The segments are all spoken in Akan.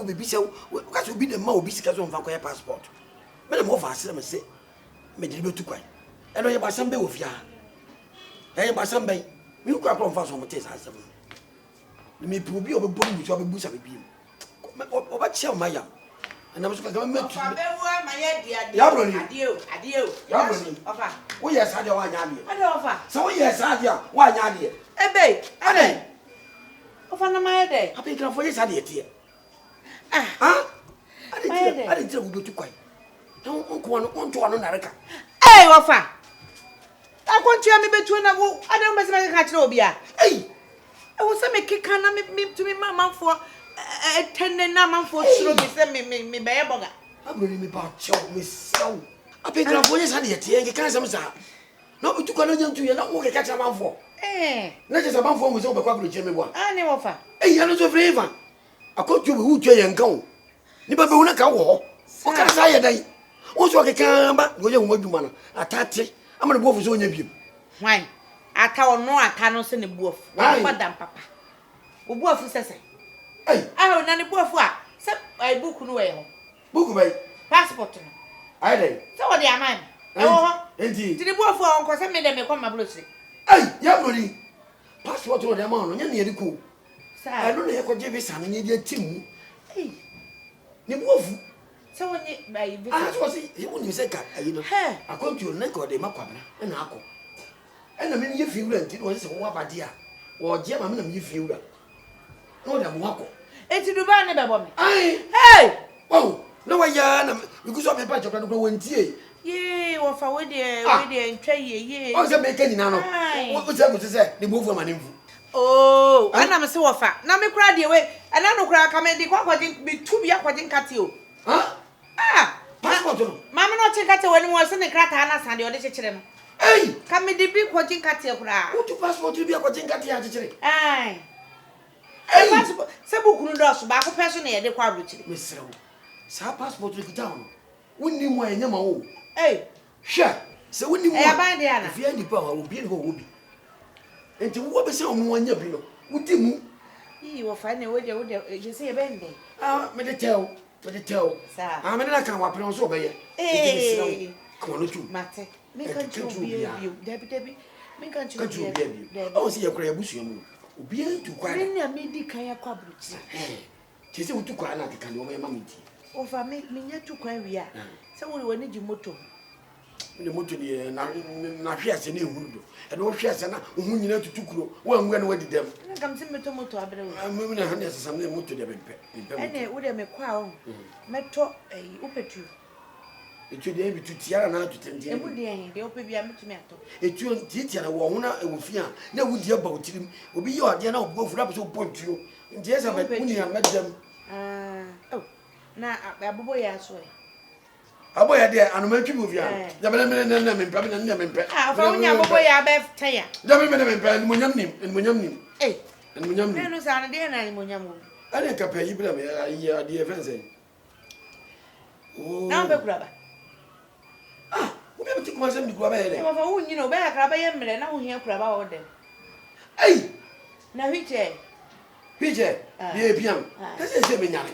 Wokɔ baabi sɛ woka sɛ obi na mma obi sika sɛ ɔmfa nkɔyɛ passport. Me na mewɔ fa asrɛ me se mede no bɛtu kwan. Ɛno ɛyɛ basam bɛn wɔ fie ha? Ɛyɛ basam bɛn? Me kura kora mfa so ɔmo tee saa asɛm no. Na mepɛ obi a ɔbɛbɔ me musu abɛbusa me bio. Ɔbɛkyɛ ɔma yam. Ɛnam so kaka mɛtu. Ɔfa bɛwu ama yɛ di adeɛ o, adeɛ o, adeɛ o. Yabroni. Ɔfa. Woyɛ saa deɛ woanyɛ adeɛ. Adeɛ ɔfa. Sɛ woyɛ saa deɛ a woanyɛ adeɛ. Ebe. Adɛn? Ɔfa na mayɛ dɛ. Apenkrafoɔ yɛ saa deɛ teɛ. Ah. Ah. Adɛn nti na adɛn nti na wobɛtu kwan? Na wo nkoa no wonto ano nnareka. Ei ɔfa. Akwantua mebɛtuo na wo adɛn wopɛ sɛ mɛkeka kyerɛ obi a? Ei. Ɛwɔ sɛ mekeka na metumi ma amanfoɔ tɛnɛ na amanfoɔ suro me sɛ mebɛyɛ bɔga. Abroni mepa kyɛw mesrɛ wo. Apenkrafoɔ yɛ saa deɛ teɛ nkeka nsɛm saa. Na wobɛtu kwan na nya ntu yɛ na wokeka kyerɛ amanfoɔ. Na kyerɛ sɛ amanfoɔ hu sɛ wobɛkɔ aburokyire meboa. Aane wɔfa. Ei ɛno nso firi hefa? Akwantuo wei wotua yɛn nka o. Nipa bɛhu na ka wɔ hɔ. Ɔka saa yɛ dɛn? Wo nso ɔkeka ba deɛ ɔyɛ ho adwuma no ata te ama ne bo afu sɛ ɔnyɛ biom. Hwan? Ata ɔno ata no sɛ ne bo afu. Wabɔ dam papa. Wo bo afu sɛ sɛn? Ei. Aho na ne bo afu a sɛ ɛyi book no wɔ yɛ hɔ. Book bɛn? Passport no. Ayɛ dɛn? Sɛ wɔde ama me. Ɛwɔ hɔ. Nti. Nti ne bo afu a ɔnkɔ sɛ me dɛ mekɔ m'aburokyire. Ei yɛ broni. Passport no wɔde ama wo no nyɛ nea yɛde kɔ o. Ɛno na yɛkɔgye visa no na yɛde atim mu. Ei. Ne bo afu. Sɛ wonye ayi visa. Ah, sɛ wɔse wonim sɛ nka ayi no. Akwantuo no na nka ɔde ma Kwabena ɛna akɔ. Ɛna me meyɛ fie wura nti na wɔse sɛ wowɔ aba deɛ a wɔgye ama me na meyɛ fie wura. Na wɔde ama wakɔ. Enti Dubai ne bɛbɔ me. Ae. Hey! Wahu, na wayɛ ara na megu so a mepa kyɛw koraa no koraa wɔntie. Yee, wɔfa wei deɛ, Ah! wei deɛ ntwa yie, yee. Ɔn sɛ meka nyinaa no, Ae. wo sɛ agu so sɛ ne bo afu ama ne mfu. Oh, ɛna me se wɔfa. Na me koraa deɛ wei, ɛna no koraa ka me de kɔ akɔgye, me tu bi akɔgye nkate o. Huh? Ah! Passport no. Maame no ɔkye nkate wɔ anim ɔse ne krataa no asa deɛ ɔde kyekyere no. Ei! Ka me de bi kɔgye nkateɛ koraa. Wotu passport no bi akɔgye nkateɛ akyekyere? Ae. Ei! Passport, sɛ book no dɔɔso, baako pɛ so na yɛde kɔ aburokyire. Mesrɛ wo, saa passport no kita wo no, wonni mu a ɛnyɛ ma wo o. Ei! Hwɛ, sɛ wonni mu a, Ɛyɛ aban deɛ ana? Efie nnipa wɔ ha, obiara nni hɔ a ɔwɔ bi. Nti wo abɛsɛ wɔn anya bi no, wodi mu. Ii, wɔfa ɛnna wo deɛ, wo deɛ, ɛgye sɛ yɛbɛn dɛn? Ah, mede tɛ o, mede tɛ o. Saa. Ah, mene na kan wapene wo sɛ ɔbɛyɛ. Nti mesrɛ wo, ka w'ano tom. Mate. Menka nkyerɛ obiara bio. Dabi, dabi. Menka nkyerɛ obiara bio. Dabi. Ɔwɔ sɛ yɛkora yɛn abusua mu no, obiara ntu kwan da. Me na medi kan akɔ aburokyire. Kyerɛ sɛ wotu kwan na akeka deɛ wɔyɛ ma me nti. Wɔfa me, menya tu kwan wie a, sɛ wo de w'ani gye moto ho. Me de moto deɛ na nahwe ase na ehuru do. Ɛna wohwe ase na wo ho nyinaa tutu kuro. Woanwu a na woadi dɛm. Ɛna nka mese mɛtɔ moto abrɛ wo. Me na hane asesa me moto deɛ mempɛ. Mempɛ moto. Ɛne wo deɛ mekɔ a ɔho. Mɛtɔ ɛyi, wopɛ tuo? Etuo deɛ ebi tu tiara na atu tenten. Emu deɛ he, deɛ wopɛ biara mɛtumi atɔ. Etuo tiatia na wɔ ho na ɛwɔ fi a na wodi aba wo tirim. Obi yɛ adeɛ na ɔbo afu na apɛ sɛ ɔbɔ ntuo. Nti ɛsɛ mɛ wo nua mɛdam. Ah, oh, na abobo yɛ aso ɛ. Abobo yɛ deɛ anoma ntwi mi ofia. Dabi ne ne ne ne mempɛ ne ne mempɛ. Ah, ɔfa wo nya abobo yɛ abɛ tɛn ya. Dabi me ne mempɛ animonyam nim animonyam nim. Ei. Animonyam nim. Ne no saa no deɛ na animonyam wɔ mu. Ɛne nka pɛ yi bra me ayi adeɛ fɛn sɛn. Oh. Na wopɛ kuraba. Ah, obi a mete kuma sɛ mede kuraba yɛ dɛ. Wɔfa wo nyina obɛyɛ akra bɛyɛ mmerɛ na wohia kuraba wɔ wo dɛm. Ei! Na hwikyɛ. Hwikyɛ, deɛ ɛpia no. Kɛsɛ sɛ menyane.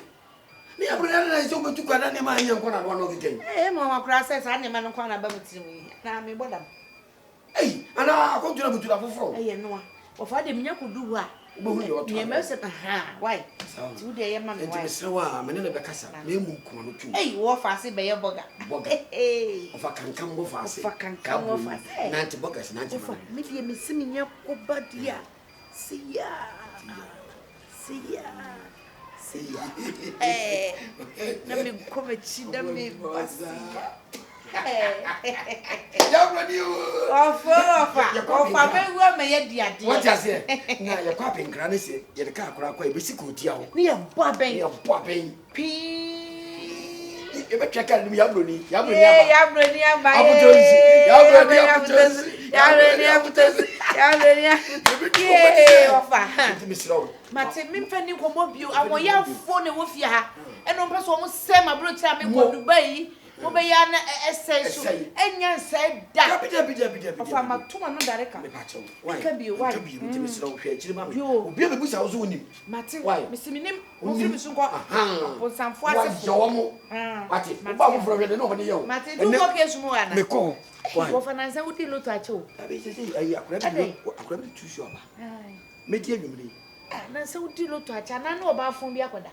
Ne yɛ brɛ na sɛ wobɛtu kwa na nneɛma anyɛ nkɔ na adoa na ɔkeka yi. Ee, ma wɔn koraa sɛ saa nneɛma no nkɔ na aba me tirim yi. Na mebɔ dam. Ei, anaa akɔntu na butu na foforɔ. Ɛyɛ noa. Wɔfa deɛ menya kɔdu hɔ a. Wobɛhu deɛ ɔtɔ. Nneɛma sɛ aha, why? Nti wo deɛ yɛ ma me why? Nti mesrɛ wo a, me ne no bɛkasa na emu kɔn no tum. Ei, wɔfa ase bɛyɛ bɔga. Bɔga. Wɔfa kankam wɔfa ase. Wɔfa kankam wɔfa ase. Nante bɔgas nante ma. Wɔfa, me deɛ mesi menya kɔba deɛ a, seyaa, seyaa. Na mekɔ m'akyi na meba seyaa. Ɔfo ɔfa ɔfa bɛwu ama yɛadi adeɛ. Wate aseɛ? Na yɛkɔ apenkra ne sɛ yɛde kaa koraa kɔ a yɛbɛsi kootia hɔ. Ne yɛbɔ abɛn. Ne yɛbɔ abɛn. Pii. Yɛbɛtwa kaa no mu yɛabroni yɛabroni aba. Yɛabroni aba. Abutonsi yɛabroni abutonsi yɛabroni abutonsi yɛabroni abutonsi. Yee ɔfa. Nti mesrɛ wo. Mate memfa ni nkɔmmɔ bio. Ahoɔyɛfoɔ na ɛwɔ fie ha. Ɛna wɔmpɛ sɛ wɔn sɛ m'aburokyire a mekɔ Dubai yi. Mobɛyɛ a na ɛsɛe so. Ɛsɛe. Ɛnyɛ nsɛe da. Dabi dabi dabi dabi Ɔfa dabi. mato m'ano dare ka. Mepa kyɛw. Why? Menka bio, why? Nka bio nti mesrɛ wo hwɛ akyiri ma me. Yoo. Obi a bɛbusa wo so wonim. Mate. Why? Mese menim. Wonim. Momfiri me so nkɔ. Ahaa. Abonsamfoɔ Wayɛ asefoɔ. wɔn. Ah, Wate. mate. Woba foforɔ hwɛ de ne wɔde yɛ wo. Mate. Nti Ɛnɛ wokɔ case mu hɔ anaa? mekɔ hɔ. Why? Wɔfa nansa wodi lotto akyɛ o. Dabi sɛ sɛ ayi akora bi Adɛn? akora bi tu so aba. Ae. Medi anwummere yi. Ah, nansa wodi lotto akyɛ anaa ne ɔbaa fon bi akɔda?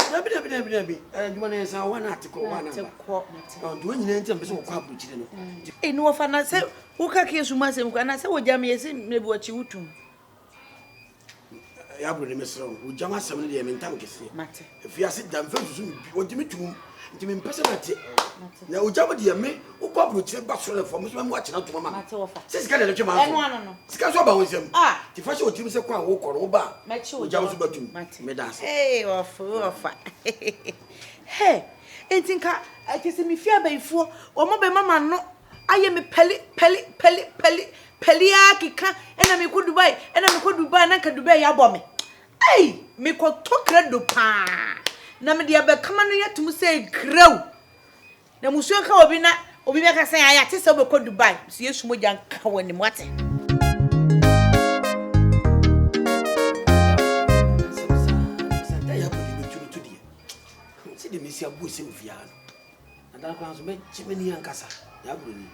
Dabi dabi dabi dabi. Adwuma no yɛ saa hɔ na ate kɔ hɔ na Ate aba. kɔ, mate. Ɔ, nti wɔn nyinaa nti na mepɛ sɛ wɔkɔ aburokyire no. Ei, ne wɔfa na sɛ woka case mu asɛm kɔ anaa sɛ wɔgya me yɛse mmerɛ bi wɔkye wo tum. Yabro ne mesrɛ wo, wogya m'asɛm no deɛ mentam kɛseɛ. Mate. Afiase da mfa nsusu me bi, wɔgye me tom nti mempɛ sɛ mɛte. Na ogya mo deɛ me, wokɔ aburokyire ba soro ne fam, me nso mɛma woakyena ntoma ma me. Mate wɔfa. Sɛ sika na ɛde twe m'aso. Ɛno ano no. Sika nso aba wo nsam. Ah. Nti fa hyɛ wo tirim sɛ kɔ a wokɔ no, woba a, Mɛkye ogya ogya wo nso bɛtom. Mate. Meda ase. Hey, wɔfa, wɔfa. Hey, nti nka, ɛkyɛ sɛ mefie abayifoɔ, wɔn bɛma m'ano ayɛ me pɛli, pɛli, pɛli, pɛli, pɛli ara keka, ɛna mekɔ Dubai, ɛna mekɔ Dubai, na nka Dubai abɔ me. Ei, mekɔtɔ krado paa, na mede abɛkama no yɛtom sɛ krew. Na musuo nka obi na obi bɛka sɛ ayɛ ate sɛ wobɛkɔ Dubai, so Yesu mogya nka w'anim wate. Sɛdeɛ mesi abɔ sɛ ofiara no na da koraa nso mɛgye m'ani ankasa yɛaborɔ ni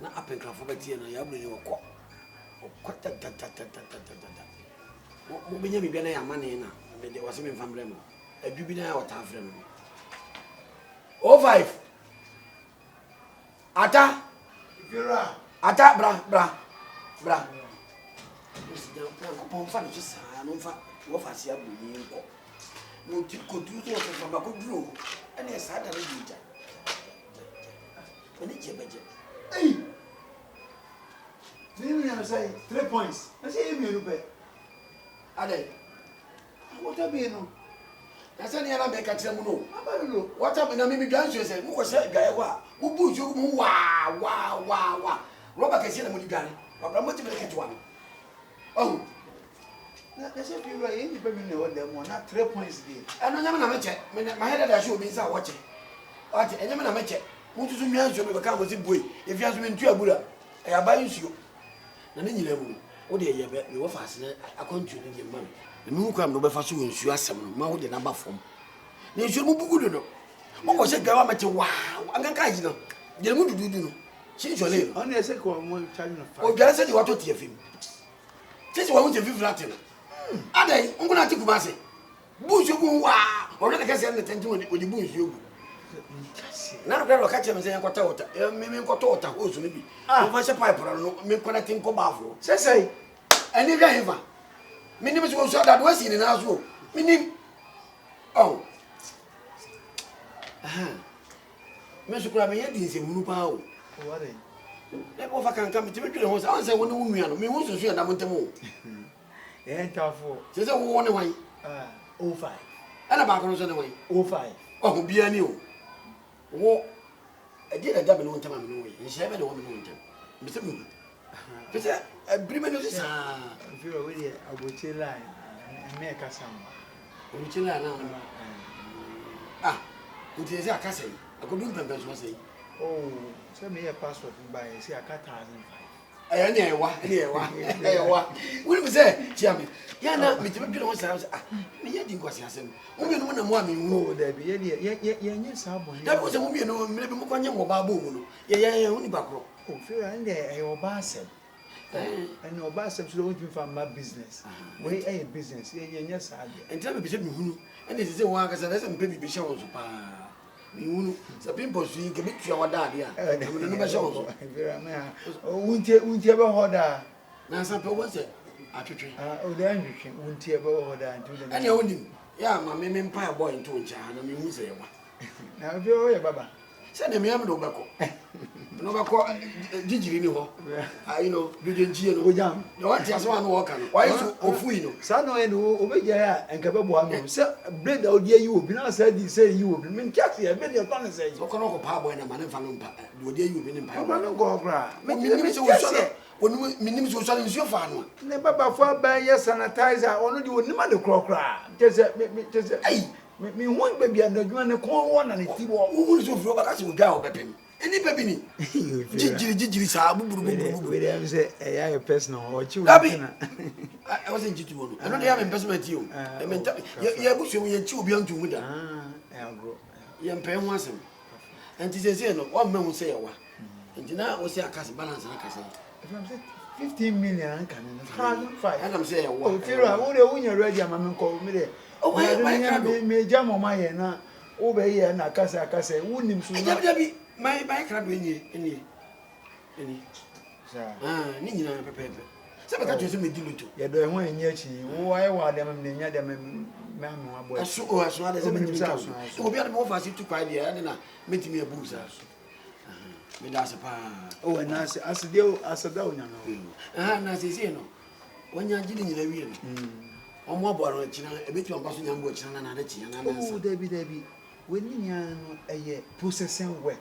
na apɛnkrafo bɛteɛ no yɛaborɔ ni ɔkɔ ɔkɔ dadadadadadada mobɛnya biribi na yɛ amane na mede wɔse memfa mbrɛ mo adwu bi na ɔtaa frɛ me o 05 ata ata bra bra bra nyankopɔn mfa ne so saa no mfa wɔfa ase aborɔ ni nkɔ na ɔti kɔduru so wɔsɛ fa bakɔduru hɔ ɛne saa da no deɛ gya ɛne gye bɛgye. Ei! Ne nua no sɛ 3 points. Na sɛ yɛ mmienu pɛ. Adɛn? Water bill no. Na sɛ nea na meka kyerɛ mu no. Aba dodo. Water bill na mimi dwa nsuo sɛ mokɔhyɛ dwaeɛ hɔ a mobu nsuo gu mu waa waa waa waa. Rɔba kɛseɛ na mode dware. Wabra motumi de ketewa no. Ɔhu. Na sɛ fie wura yɛn nipa mi na ɛwɔ dan mu a na 3 points deɛ. Ɛno nyɛ me na mekyɛ. Me na mahɛ dada hyɛ obi nsa a wɔkyɛ. Wate, ɛnyɛ me na mekyɛ. Mo nso so nwia nsuo me bɛka mo se bue. Efia nso mentu abura. Ɛyɛ aba nsuo. Na ne nyinaa mu no, wo deɛ yɛ bɛ mewɔ faase na akwantuo no deɛ mma me. Na mehu kwan a mede wobɛfa so wɔ nsuo asɛm no ma wode no aba fam. Na nsuo no mubugu dodo. Wokɔ sɛ dwae wa mɛte waa ankanka ayi no. Deɛ mu duduudu no. Hyɛ nsuo no. Ɔno yɛ sɛ kɔ ɔmo charge no 5. Odware sɛ deɛ watɔ te afim. Sɛ sɛ wahu sɛ fifiri ate no. Adɛn, nko na ate kuma ase. Bu nsuo gu ho waa. Ɔhwɛ ne kɛseɛ ne tenten wɔde bu nsuo gu. Na no kora ɔka kyerɛ me sɛ yɛnkɔtɛ wɔta me menkɔtɔ wɔta hose no bi. Wɔfa hyɛ pipe no no menkɔnɛte nkɔ baafo. Sɛ sɛ Ɛne hwɛ hefa. Menim sɛ wɔnsuo adadoa si ne nan so o. Menim. Ɔho. Me nso koraa meyɛ di nsɛmhunu paa o. Ɔware. Na bi wɔfa kanka metumi dwene ho sɛ ɔn sɛ wo ne wo nua no mehu nsusu yɛ nam ntam o. Yɛn ntaafoɔ. Sɛ sɛ wo ne hwan? Ah, 05. Ɛna baako no nso ne hwan? 05. Ɔho biara ni o. Wo ɛdeɛ na ɛda me ne wo ntam a me ne wo yɛ. Nhyɛ bɛ na ɛwɔ me ne wo ntam. Mesɛ mehu. Fɛ sɛ ɛbiri me no so saa. Mfiri wo deɛ aburokyire line ɛmɛ ɛkasa mo. Aburokyire line naa. Ah, nti ɛsɛ aka sɛ yi. Akɔdu mpɛmpɛnsoɔ sɛ yi. Oh, sɛ meyɛ passport no ba yɛ sɛ aka 1,500. Ɛyɛ ne ɛwa ne ɛwa ɛwa wonim sɛ kyia me yɛ na metumi dwene ho saa sɛ ah meyɛ di nkwasi asɛm mo mmienu mo na mo a menhu. Oh, dabi yɛ deɛ yɛ yɛnyɛ saa bɔne. Dabi wo sɛ mo mmienu mmerɛ bi mokɔnyɛ mo ɔbaa bɔɔ mu no yɛyɛ yɛn ho nipa korɔ. Oh, fira ɛne deɛ ɛyɛ ɔbaa asɛm. Ɛne ɔbaa asɛm so de wontumi fa mma business. Wei ɛyɛ business yɛ yɛnyɛ saa deɛ. Nti na mepɛ sɛ mehunu ɛne ɛsɛ sɛ wɔn ankasa na ɛsɛ mepɛ biribi hyɛ wɔn so paa. Mehunu sɛ pimples yi nka bɛtua wɔ daade a na mede no bɛhyɛ wɔn so. Fira me ha wontie wontie bɛ hɔ daa. Nansa pɛ wobɛhu sɛ atwetwe. Ah, o de antwetwe wontie bɛ hɔ daa nti wode. Ɛnea wonim yɛ ama me me mpae bɔ nto nkyɛn ha na mehu sɛ yɛwa. Na afei woyɛ baba. Sɛdeɛ mea mede wobɛkɔ. Mede wobɛkɔ gyigyiri ni hɔ. Ayi no, dwodwonkyie no. Ogyam. Deɛ wate asɛm a na wɔka no. Wayɛ so ofui no. Saa na ɔyɛ no obɛgyae a nka bɛboa no sɛ blade a wode ayi obi na saa di sɛ yi obi mente aseɛ blade yɛtɔ ne sɛ Sɛ wokɔ no kɔpa abɔɛ na ma ne mfa no mpa deɛ ɔde ayi obi ne mpa. ɔba no nkɔ hɔ koraa. Menim sɛ wɔsua no wɔnim menim sɛ wɔsua no nsuo faa no a. Ne babafo aban yɛ sanitizer ɔno deɛ onim ade korɔ koraa kyɛ sɛ me kyɛ sɛ Ei! Me me hu baabi a n'adwuma ne kɔn wɔ na ne ti wɔ. Wohunu sɛ ofiri hɔ bɛka sɛ odwa a ɔbɛpem. Nnipa bi ni. Gyigyiri gyigyiri saa buburu buburu buburu. Wei deɛ sɛ ɛyɛ ayɛ personal ɔkye wo Dabi. Ɛwɔ sɛ nkyi tu hɔ no. Ɛno deɛ yɛ mempɛ sɛ mati o. Menta yɛ yɛ abusua mu yɛnkyi obi anto mu da. Yɛmpɛ ho asɛm. Nti seesei no wɔmma hu sɛ yɛwa. Nti na wo sɛ aka sɛ balance no aka sɛ. Ɛfam sɛ 15 million anka ne no. 1005. Ɛnam sɛ yɛwa. O Fira wo deɛ wonya ready ama me nkɔ me deɛ. Oh, why Me me gya mɔ ma yɛ na wo bɛ yɛ na kasa kasa wo nim so na. Dabi dabi my my krado enye enye enye. Saa. Ah, ne nyinaa pɛpɛɛpɛ. Sɛ bɛka kyerɛ sɛ medi loto. Yɛdɔ ɛho a ɛnyɛ akyi. Wo ayɛ wɔ adeɛ ma me na ɛnya deɛ me me ame ho abɔ. Ɛso o ɛso adeɛ sɛ Menim mentumi sɛ nka aso wo. aso. Obi ade me wɔfa ase tu kwae deɛ ɛde na mentumi abu saa. Meda ase paa. O ɛna ase ase deɛ ase da onyame hɔ. Aha na seesei no wɔnya gye ne nyina wie no. Wɔn aboa no akyina ebetumi aba so nya mbo akyina na n'ade kye anaa nansa. Oh dabi dabi wei ne nyinaa no ɛyɛ processing work.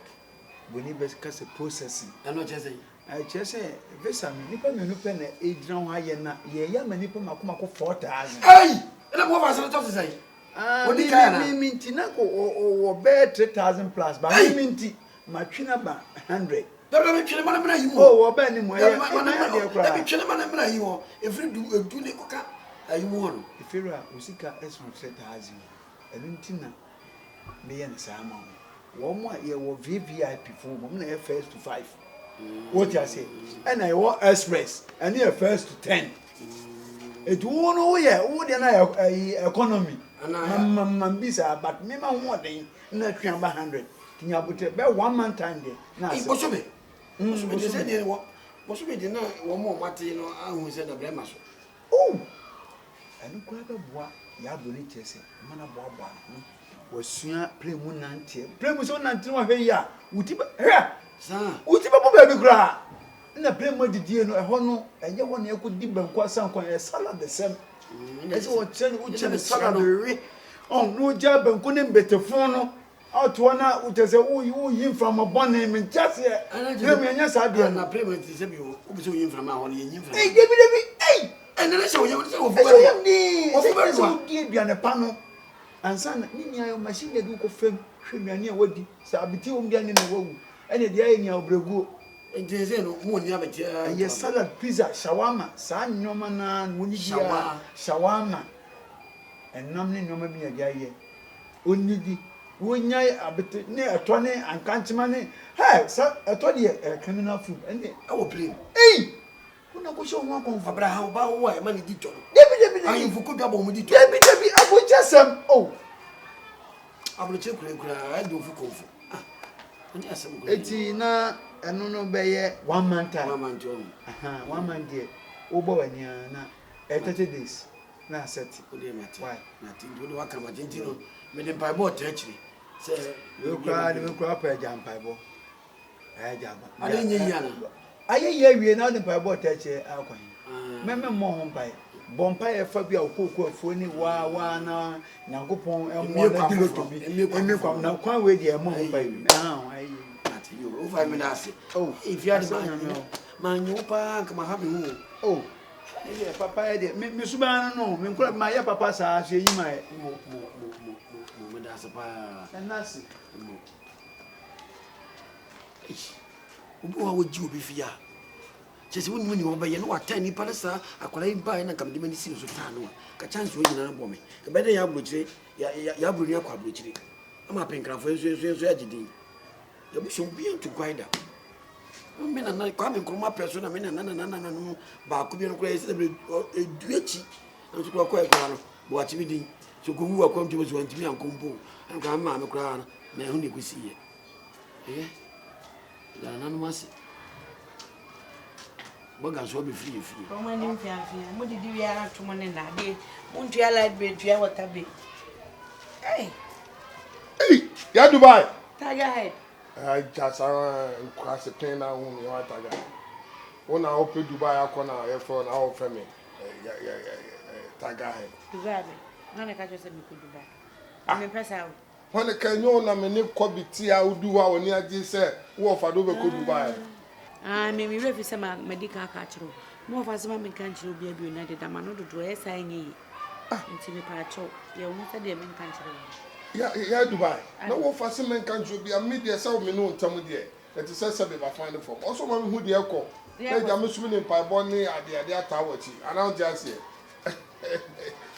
Buroni bɛka sɛ processing. Ɛno kyerɛ sɛn? Ɛkyerɛ sɛ visa no nnipa mmienu pɛ na ɛgyina ho ayɛ na yɛyɛ ama nnipa mako mako 4000. Ei! Ɛna mo wɔfa ase no tɔ so sɛn? Ah, Odi me kan me ana? me nti na ko wɔ bɛyɛ 3000 plus ba me Ei! me nti matwe no aba 100. Dabi dabi twene ma no mmra yi mu hɔ. Oh, wɔbɛn ne mu ɛyɛ Dabi ma ma no ɛyɛ mmra adeɛ hɔ. koraa. Dabi twene ma no mmra yi hɔ. Efiri du edu ne kɔka ayi mu hɔ no. Efiri a wo sika ɛsono 3000 o ɛno nti na meyɛ no saa ma wo. Wɔn a yɛwɔ VVIP fo wɔn na yɛ first to five. Wote aseɛ? Ɛna yɛwɔ express ɛno yɛ first to ten. Eti wo no woyɛ wo deɛ na yɛ ɛyi economy. Anaa- Ma ma ma bi saa but me ma ho ɔden na twe aba 100. Ti nya abotire bɛ one month time deɛ na Ei, ase. bosome. Mm, Bosome deɛ bosome. sɛ deɛ wɔ bosome deɛ na wɔn a wɔate no ahu sɛ na brɛma so. Oh! Ɛno koraa bɛboa yɛn abɔ no kyerɛ sɛ ɛma no aboaboa ne ho. Wasua plane mu nanteɛ. Plane mu sɛ wonante na wahwɛ yie a, wo ti bɛ hwɛ! Saa. Wo ti bɛbɔ baabi koraa. Ɛna plane mu adidie no, ɛhɔ no, ɛnyɛ hɔ na yɛkɔdi banku asankwan, ɛyɛ salad sɛm. Ɛsɛ wɔkyerɛ no, wokyɛ no salad we. Ɔn, na wogyaa banku ne mbetefo no atoɔ na wokyɛ sɛ woyi woyi mframa bɔne, mente aseɛ. Plane mu yɛnyɛ saa adeɛ no. Na plane mu te sɛ bi wɔ wopɛ sɛ woyi mframa a hɔ no yɛnyi mframa. Ei, dabi dabi, ei! Ɛnna ne sɛ woyɛ sɛ wɔfo Ɛsɛ woyam dinn, Wɔfo sɛ bɛnoa. sɛ wodi aduane pa no ansa na ne nua yɛ machine na ɛde wokɔ fam hwɛ nnuane a wadi sɛ abete wɔ mu deɛ ne na wawu ɛne deɛ ayɛ nea ɔbrɛguo. Nti sɛ no mo nni abete ara. Ɛyɛ salad, pizza, shawarma saa nneɛma no ara na wɔn biara shawarma ɛnam ne nneɛma bi na ɛde ayɛ ɔnnidi wɔnyae abete ne ɛtɔ ne ankankyema ne hɛ sɛ ɛtɔ deɛ ɛyɛ criminal food ɛne Ɛwɔ plane. Ei! Wo na kɔhyɛ wo ho akɔmfo. Abraham ba wo a ɛma ne di tɔ no. Dabi dabi dabi. Ahemfo kɔ dwa bɔ wɔn di tɔ. Dabi dabi abukyɛsɛm o. Aburokyire kura kura ɛdi ofu kɔnfo. Ah, ɛne asɛm kura. Eti na ɛno no bɛyɛ one month time. One month ɔho. Aha, one month deɛ wobɔ w'ani ara na ɛyɛ 30 days na asɛte. Wo deɛ mate. Why? Mate nti wo de waka mate nti no mede mpaebɔ ɔtaa akyire sɛ. Wei koraa de wei koraa pɛ agya mpaebɔ. Ayɛ agya Ade nyɛ yie ana? Ayɛ yie awie na wode mpaebɔ ɔtaa akyire akɔ he? Mɛmɛ mmɔ ho mpaeɛ. Bɔ mpaeɛ fa bi a okooko afuo ne waa waa na Nyankopɔn mmoa na di loto bi. Mmie kwan na kwan wei deɛ ɛmmɔ ho mpaeɛ bi. Aha ho ayɛ yie. Mate yo, wofa mi da ase. Oh, Efi ade asɛ ma Nyame o. ma nyo paa nka ma ha me ho. Oh, me deɛ papa yɛ deɛ me me suban no no me nkura ma yɛ papa saa so eyi ma yɛ. Mo mo mo mo mo mo me da ase paa. Ɛna ase. Mo. Eish. Obi wɔ hɔ a wogye obi fie a kyerɛ sɛ wonim nea ɔbɛyɛ na watan nipa no saa akwadaa yi baeɛ na nka mede m'ani si no so taa no a ka chance wɔ nyinaa bɔ me ɛbɛyɛ dɛ yɛ aburokyire yɛ aburoni akɔ aburokyire ama apenkrafoɔ nso nso nso agye din yɛabusua obi antu kwan da me nana Kwame Nkrumah pɛ so na me nana nana nana no baako bi no koraa yɛsɛ sɛ edu akyi na nso koraa kɔɛ koraa no boakye me din so kɔwu akwantuo so antumi ankɔ mpo ɛno koraa me maame koraa no na ɛho ne ɛkɔsiiɛ ɛyɛ da nananom ase bɔga nso abɛfiri yɛ fie. Wɔn ani mfeamfea mo didi wie ara to mo ne na adeɛ mo ntua light bill ntua water bill. Hey. Hey, ya Dubai. Tiger head. Agya saa nkurase pɛn na ahu me wa tiger. Wo na wopɛ Dubai akɔ na yɛfrɛ na wofrɛ me tiger head. Dubai bɛ. Na ne ka kyerɛ sɛ mekɔ Dubai. Ah. Mempɛ saa o. Hɔn ka nyɛ wo na me ne kɔ bi te a wodu hɔ a w'ani agye sɛ wo wɔfa de wobɛkɔ Dubai. Ah, me me werɛ fi sɛ ma madi kan aka akyerɛ wo. Me wɔfa sɛ ma menka nkyerɛ obiara bio na deda ma no dodoɔ ɛyɛ saa ɛnyɛ yie. Nti mepaakyɛw yɛ wo ho sɛdeɛ menka nkyerɛ wo. Ya ya Dubai. Na wo fa se menka nkyerɛ obi a me deɛ sɛ me ne wo ntam deɛ ɛte sɛ sɛbe bafan ne fam. Ɔsɛ ɔma me hu deɛ ɛkɔ. Na agya me so me ne mpaebɔ ne ade ade ataa w'akyi. Anaa wonte aseɛ?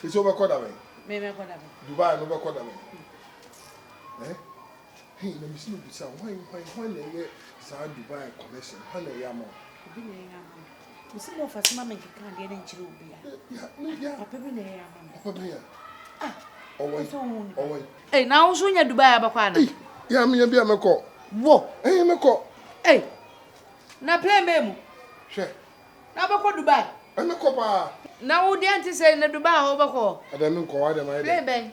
Sɛ wobɛkɔ da bɛn? Me mɛkɔ da bɛn? Dubai no wobɛkɔ da bɛn? Eh? Hey, na mesi mebisa hwan hwan hwan na ɛyɛ saa Dubai connection hwan na ɛyɛ ama wo? Obi na ɛyɛ ama me. Mesi mo ɔfa soma me nkeka adeɛ no nkyerɛ obi a. Papa bi na ɛyɛ ama me. Papa bɛn a? Ah, ɔwɔ yi, ɔwɔ yi. Ei, na wo nso wonya Dubai abɛkɔ ana? Ei, ya menya bi a mɛkɔ. Wo? Ɛn, mɛkɔ. Ei, na plane bɛn mu? Hwɛ. Na wobɛkɔ Dubai? Ɛn, mɛkɔ paa. Na wo deɛ nte sɛ na Dubai hɔ wobɛkɔ hɔ? Adɛn menkɔ hɔ, adɛn mayɛ dɛn? Plane bɛn?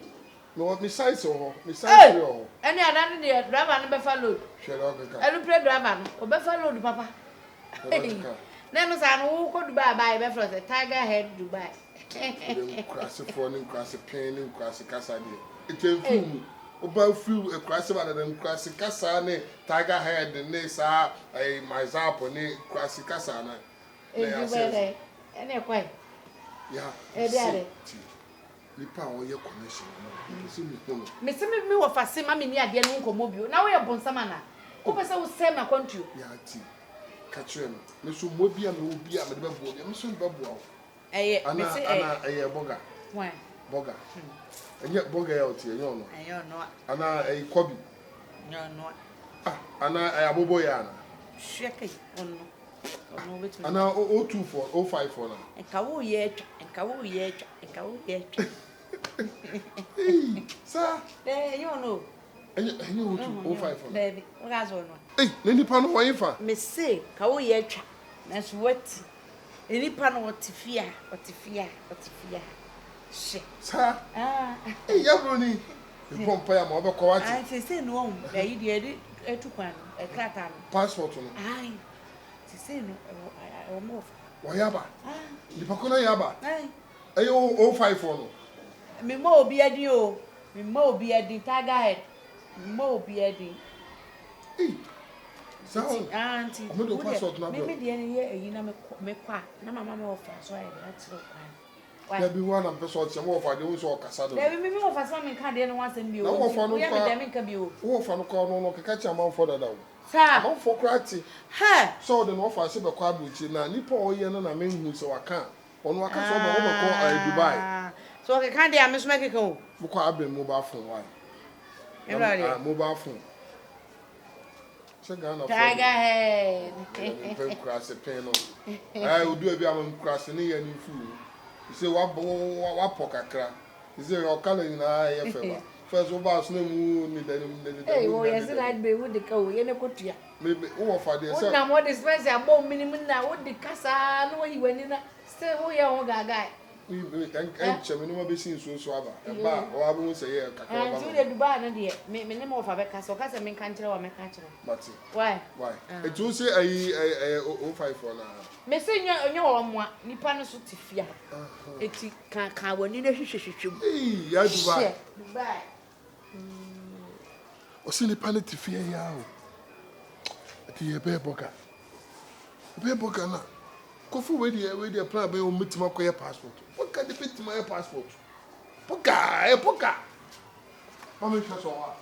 Mewɔ me size wɔ hɔ, me size three wɔ hɔ. Ɛne ada no deɛ driver no bɛfa load. Hwɛ deɛ ɔkeka. Aeroplane driver no, ɔbɛfa load papa. Hwɛ deɛ ɔkeka. Na ɛno saa no wokɔ Dubai ba a yɛbɛfrɛ wo sɛ Tiger Head Dubai. Wode nkurasefoɔ ne nkurase pɛn ne nkurase kasa deɛ ɛtwa mfiri mu. Woba firi akurase ba dada nkurase kasa ne Tiger Head ne saa ɛyi Myzapo ne nkurase kasa na na Ɛnti yɛ wobɛyɛ asɛ. dɛn? Ɛne ɛkwan. Ya Ɛde se ade. ti nipa a ɔyɛ connection no mepɛ sɛ mehu no. Mese me me wɔfa se ma menni adeɛ no ho nkɔmmɔ bio na woyɛ bonsam anaa? Wopɛ sɛ wosɛe m'akwantuo? Ya ti ka kyerɛ no me so mmoa bi a mewɔ bi a mede bɛboa bi a me so mede bɛboa wo. Ɛyɛ Ana mese ɛyɛ. ana ɛyɛ bɔga. Hwan? Bɔga. Ɛnyɛ bɔga yɛ ɔte ɛnyɛ ɔno. Ɛnyɛ ɔno a. Ana ɛyɛ kɔbi. Ɛnyɛ ɔno a. Ah ana ɛyɛ abobo yɛ ana. Hwɛ kai ɔno ɔno wobɛtumi. Ana o 24 o 5 fɔ na. Nka wo yɛ atwa nka wo yɛ atwa nka wo yɛ atwa. Ee saa. Ɛɛ ɛnyɛ ɔno o. Ɛnyɛ ɛnyɛ o 2 o 5 fɔ na. Daabi woka sɛ ɔno a. Ei na nipa no wɔn fa. Mese ka wo yɛ atwa nanso wati. Nnipa no wɔte fie ha, wɔte fie ha, wɔte fie ha. Hwɛ. Saa. Ah. Ei, yabro ni. Mebɔ mpaeɛ ama wobɛkɔ wate. Ah, seesei no wɔn ɛyi deɛ yɛde ɛtu kwan no, ɛkrataa no. Passport no. Ayi. Seesei no ɛwɔ ɛwɔ mo wɔ fa. Wɔyɛ aba. Ah. Nipa ko no yɛ aba. Ayi. Ɛyɛ o o five foɔ no. Memmɔ obi adin o. Memmɔ obi adin. Tiger head. Memmɔ obi adin. Ei. Saa o. Nti ah nti. Ɔmo de o passport no abrɛ. Me me deɛ no yɛ ayi na mekɔ mekɔ a na mama me wɔfa so ayɛ dɛ akyerɛ wo kwan. Why? Dabi wo na mpɛ sɛ ɔkyerɛ mo wɔfa deɛ wo sɛ ɔkasa dodo. Dabi me me wɔfa sɛ ma menka adeɛ no ho asɛm bio Na wo wɔfa no Woyɛ me koraa dɛn menka bio. wo wɔfa no koraa ɔno no ɔkeka kyerɛ amanfoɔ dada o. Saa. Amanfoɔ koraa te Hɛ. sɛ ɔde ne wɔfa ase bɛkɔ aburokyire na nipa a ɔyɛ no na menhu sɛ waka a ɔno waka sɛ ɔbɛ wobɛkɔ ɛɛ Dubai. Ah sɛ ɔkeka deɛ a me nso mɛkeka o. Mokɔ abɛn mobile phone why? Ɛmra deɛ. Ah mobile phone. Sɛ Ghana fo Tiger head. Mepɛ nkurase pɛn no. Ɛɛ odu ebi ama nkurase ne yɛ ne mfu. Sɛ wabɔ wapɔ kakra. Sɛ ɔka na nyinaa yɛ fɛ ba. First wo ba so na mu ne da ne ne da Hey, mu. wo yɛ sɛ na be wo de ka wo yɛ ne kotua. Me me wo wɔ fa deɛ Wo sɛ. nam wo de spɛs abɔ mini mu na wo de kasa na wo yi wani na still wo yɛ ho gaagaa. Ɛnkyɛ me nneɛma bɛsi nsuo so aba. Ɛba a, ɔwɔ abɛhu sɛ yɛ kakra ɔba Nti wode Dubai no deɛ, me me ne me wɔfa bɛka sɛ ɔka sɛ menka nkyerɛ wo a mɛka akyerɛ wo. Mate. Why? Why? Nti wo se ayi ɛyɛ o five foɔ no ara? Me se nyɛ nyɛ wɔn mmoa, nipa no so te fie ha. Eti ka ka w'ani na hwehwɛ hwehwɛ mu. Eii ya Dubai. Hyɛ Dubai. Ɔse nipa no te fie yi ara o. Ɛti yɛbɛyɛ bɔga. Yɛbɛyɛ bɔga na kɔfo wei deɛ wei deɛ plan bɛyɛ wɔn bɛtumi akɔyɛ passport. Bɔga de bɛtumi ayɛ passport. Bɔga ɛyɛ bɔga. Mami hwɛ sɛ ɔwɔ a.